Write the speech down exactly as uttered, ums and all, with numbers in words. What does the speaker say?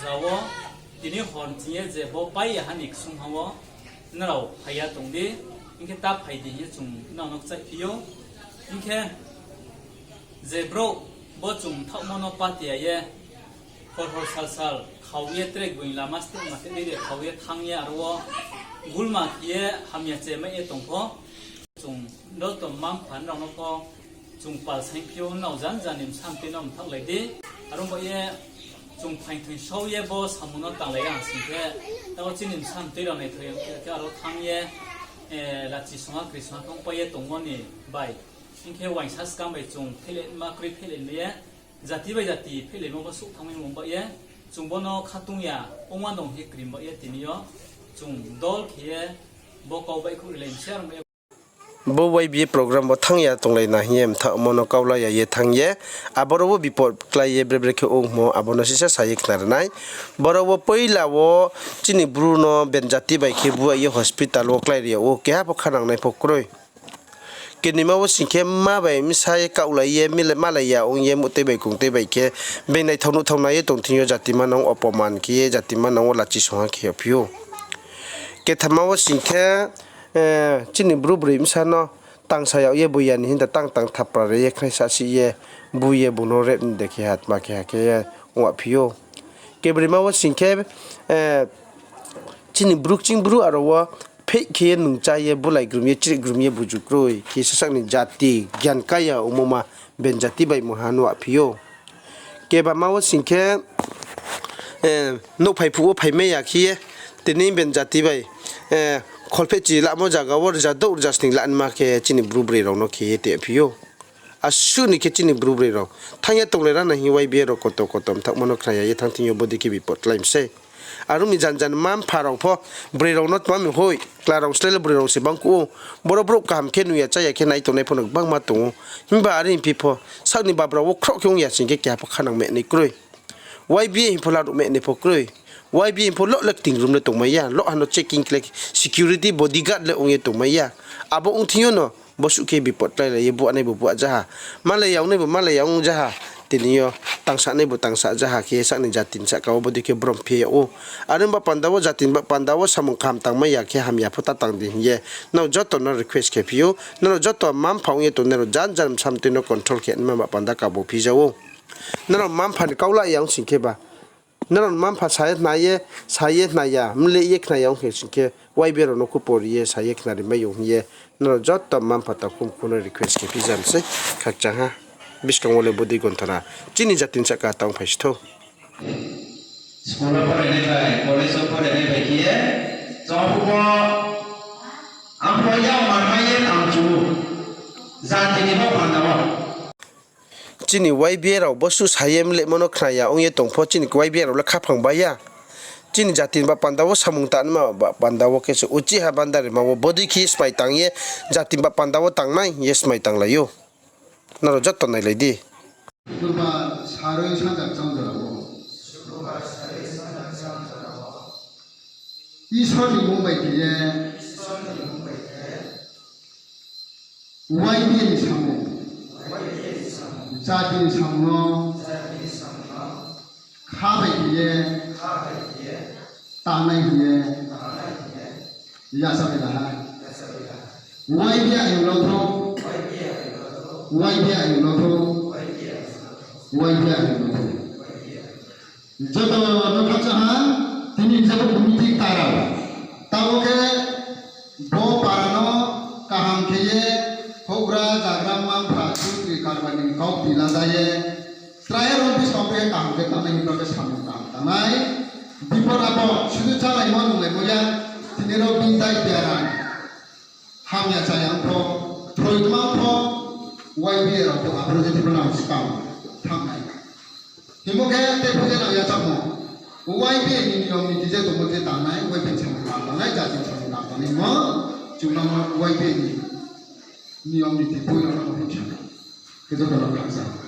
Jao, tini hor ching ye je bo pai ya ha ni ksung ha wo nrao phai ya tong di, hing khe ta phai di hing ye chung nrao no kchaihphi ou. Hing khe je brouh bo chung mthaohmo no patiya ye, hor hor sal sal khau ye tre gboing lama steh ma te dei de khau ye thanng ye aro wo gulma khe ye hamya chemai ye tong pho, chung joto mma-mpha nrao no pho chung pal saingphi ou, nrao janja ni bsa mtoi no mthaohlai di. Aro ba ye chung phaing thoing sau ye bo samung no tanglai ya sing khe, taoh chini bsa mtoi rao naithoi ya khe aro thanng ye, lachi songha kri songha khe ongpai ye tongmo ni bai. Hing khe uaingsa skang bai chung pheihlaima kroi pheihlaimai ye, jati bai jati pheihlaimo bo souh thanngmai mung ba ye, chung bo no khatung ya, ongma dong hing ye krim ba ye tini yo, chung dol khe ye bo kau baihkhouh rilai mi se aro ba ye. Bo Y B A program bo thanng ya tonglai na hing ye mthaohmo no kaula ya ye thanng ye, aboro wo bipot klái ye bre bre khe ongmo abo no sisa sa ye khna ri nai. Boro wo poila wo chini bru no ben jati bai khe bua ye hospital wo klái ri yag ou, keha pho khanangnai pho kroi. Kenima wo sing khe mma bai bsa ye kaohlai ye, mile-, malai ya ong ye muhtui bai kungtui bai khe, being naithao nuhthao nai ye tong thing yo jati manang wo opoman khe ye, jati manang wo lachi songha khe yagphi ou. Kethama wo sing khe, chini bru broi bsa no tangsa yag ye boi ya ni hing da tang tang thapra ri ye khnaisa si ye, bu ye bung no rape ni de khe ha tma khe ha khe ye ongphi ou. Kebroima wo sing khe, chini bru kching bru aro wo pheih khe ye nungcha ye bulai grum ye chrih grum ye buju kroi khe sasaoh ni jati gyan kaya ongmo ma ben jati bai mungha nuhphi ou. Kebama wo sing khe, nouhphai phuh wo phaimai ya khe ye, tini ben jati bai, kholphehchi lamo zaga wo rza douh rza sning lanaima khe chini bru broi rao no khe ye tephi ou. Asuh ni khe chini bru broi rao thanng ye tonglai ra na hing Y B A rao koto koto mthaohmo no khna ya ye thanng thing yo bodei khe bipot klái mi sei. Aro mi jan jan mma-mpha rao pho broi rao no tma mi hoi, chla rao slái le broi rao se bangkuh ou. Boro brouh kaham khe nuh ya chá ya khe nai tongnai pho no gbangma tong ou. Himba are hing phi pho, saoh ni babra wo khroh khe ong ya sing khe keha pho khanang mehnai kroi. Y B A hing pho laruh mehnai pho kroi. Y B A hing pho loh le kting room le tongmai ya, loh ha no checking khlai security bodyguard le ong ye tongmai ya. Abo ong thing yo no bosuh khe bipot kláilai ye buahnai bo buah ja ha. Malai ya ongnai bo malai ya ong ja ha. Tini yo tangsanai bo tangsa ja ha khe saoh ni jati ni sahka wo bodei khe brom phi yag ou. Are ba panda wo jati ni ba panda wo samung kaham tangmai ya khe hamya pho ta tang di hing ye nrao joto no request khe phi ou. Nrao joto mma-mpha ong ye tongnai rao jan jan bsa mtoi no control khe naima ba panda kabo phi ja ou. Nrao mma-mpha ni kau la ya ong sing khe ba, nrao mma-mpha sa ye khna ya, mle ye khna ya ong khe sing khe, Y B A rao no khupor ye sa ye khna ri mai ou hing ye, nrao joto mma-mpha takhu mkhu no request khe phi ja mi sei, khakchang ha. Buskang wo le bodei gonthona chini jati ni sahka tang phai si thou. School wo phorainai bai, college wo phorainai bai khe ye, chung phuh wo, ang pho yak manmai ye ang chu, jati ni bo panda wo. Chini Y B A rao bosuh sa ye mlemo no khna ya ong ye tong pho chini Y B A rao le khaphang bai ya. Chini jati ni ba panda wo samung tangnaima ba panda wo khe se uchi ha bandarima wo bodei khe smai tang ye jati ni ba panda wo tangnai hing ye smai tanglai ou. Nrao joto nailai di. Sukurbar sarui sanja kchang jora wo Isor ni mung bai khe ye, Y B A ni samung, jati ni samung no kha bai khe ye tangnai hing ye yachaoh bai la ha. Y B A ayong lo thou, Y B A ayong lo thou, Y B A ayong lo thou. Joto no khakchang ha, tini jebo committee kta rao. Tabo khe bo para no kaham khe ye houhgra zagra mma-mpha sutri karba ni kau tila ja ye, chrai rao buskang khe kaham khe tangnai hing khe samung kaham tangnai. Bipot apot sudu chálaimo nunglaimo ya, tini rao bini dai biaram hamya chaya ong pho, kthoi tma ong pho, Y B A rao pho aboro je tebo nang skang thanng nai. Hingmo khe tei pho je nang yachaohmo, Y B A ni niyom niti je tongmo je tangnai, Y B A ni samung kaham tangnai, jati ni samung kaham tangnai hingmo, chung no Y B A ni niyom niti boi rao no hing sa nai. Khe joto no khakchang.